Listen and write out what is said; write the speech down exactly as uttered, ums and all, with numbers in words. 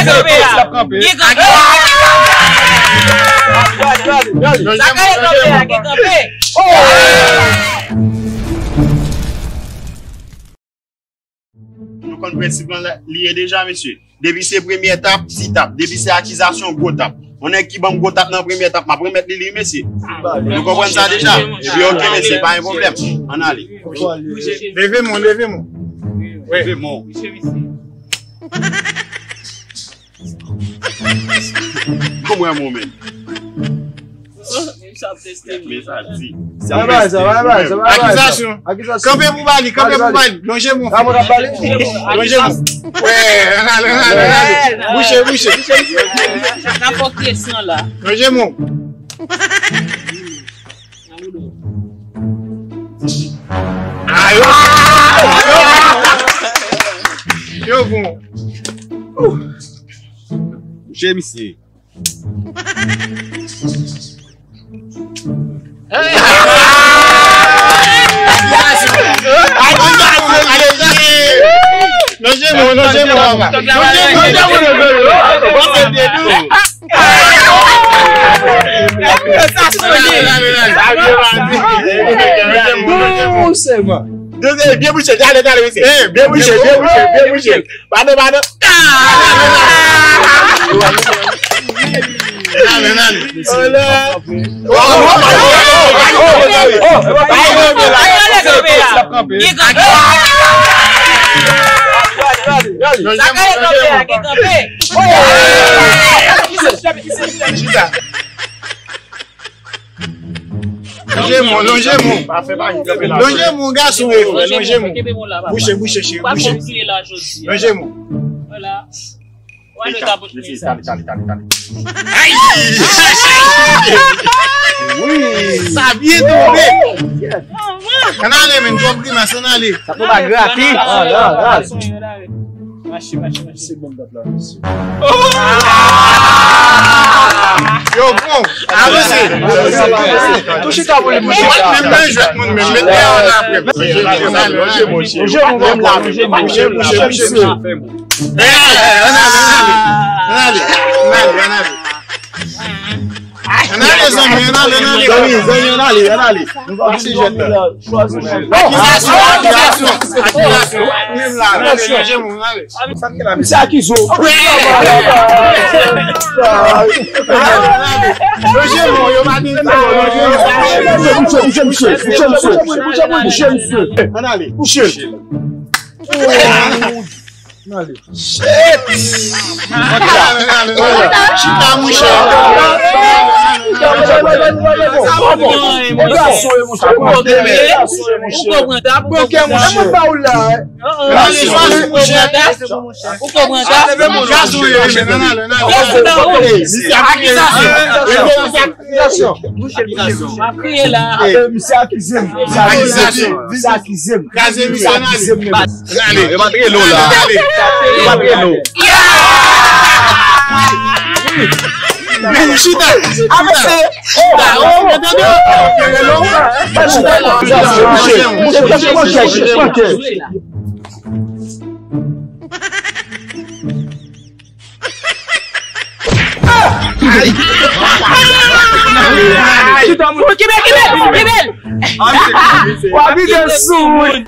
Kanpe a. Li kanpe. Sa k ale kanpe a, ki kanpe? Nou konn prensip lan li ye deja, mesye. Depi se premyè tap, ti tap. Depi se akizasyon, gwo tap. Yon nèg ki ban m gwo tap nan premyè tap, m ap remèt li li, mesye. Nou konprann sa deja? Epi oke, mesye, pa gen pwoblèm. Ann ale. Leve men w, leve men w. Leve men w. Konprann mwen menm. Men sa di. Bay, bay, sa, bay, bay, sa, bay, bay, sa. Akizasyon. Akizasyon. Kanpe pou bali, kanpe pou bali. Lonje men w. Lonje men w. Wè, ann ale, ann ale, ann ale. Bouche, bouche. N ap fè presyon la. Lonje men w. Ayo! Yo bon. Bouche misye. Lonje men w, lonje men w, papa. Lonje men w, lonje men w. Douseman. Byen bouche, ale, ale, mesye. Byen bouche, byen bouche, byen bouche. Pardon, pardon. Nale, nale. Chita. Lonje men w, lonje men w. Lonje men w, gason e frè, lonje men w. Bouche, bouche, cheri, bouche. Lonje men w. Ay! Sa byen tonbe. Ann ale, men, twòp grimas, ann ale. Sa tonbe a grate. Mache, mache, mache. Se bon dat la, mesye. Yo, bon, avanse. Touche ta pou li, mouche. Mwen menm nan jwèt moun menm, met men an apre. Lonje men w, lonje men w, lonje men w. Eh, ann ale, ann ale. Ann ale, ann ale, ann ale. Ann ale, zanmi, ann ale, ann ale. Zanmi, zanmi, ann ale, ann ale. Nou pa pase jwèt la. Akizasyon, akizasyon, akizasyon. Menm la, lonje men w, ann ale. Misye akize w. Lonje men w, yo pa gen sa, lonje men w. Bouche, bouche, bouche, bouche, bouche, bouche, bouche, bouche, bouche, bouche. Ann ale. Bouche. Ann ale. Shit! Chita, mouche. Ou konprann sa? Ou konprann sa? Ou konprann sa? Ou konprann sa? Akizasyon. Akizasyon. Akizasyon. M ap kriye la. Misye akize m. Misye akize m. Misye akize m. Kraze misye, ann ale. Ann ale. Yo pa t rele w la. Yo pa t rele w. Men chita. Chita. Chita. Yo tande w. Yo rele w. Chita. Kibe, kibe, kibe l. W ap vide l sou moun.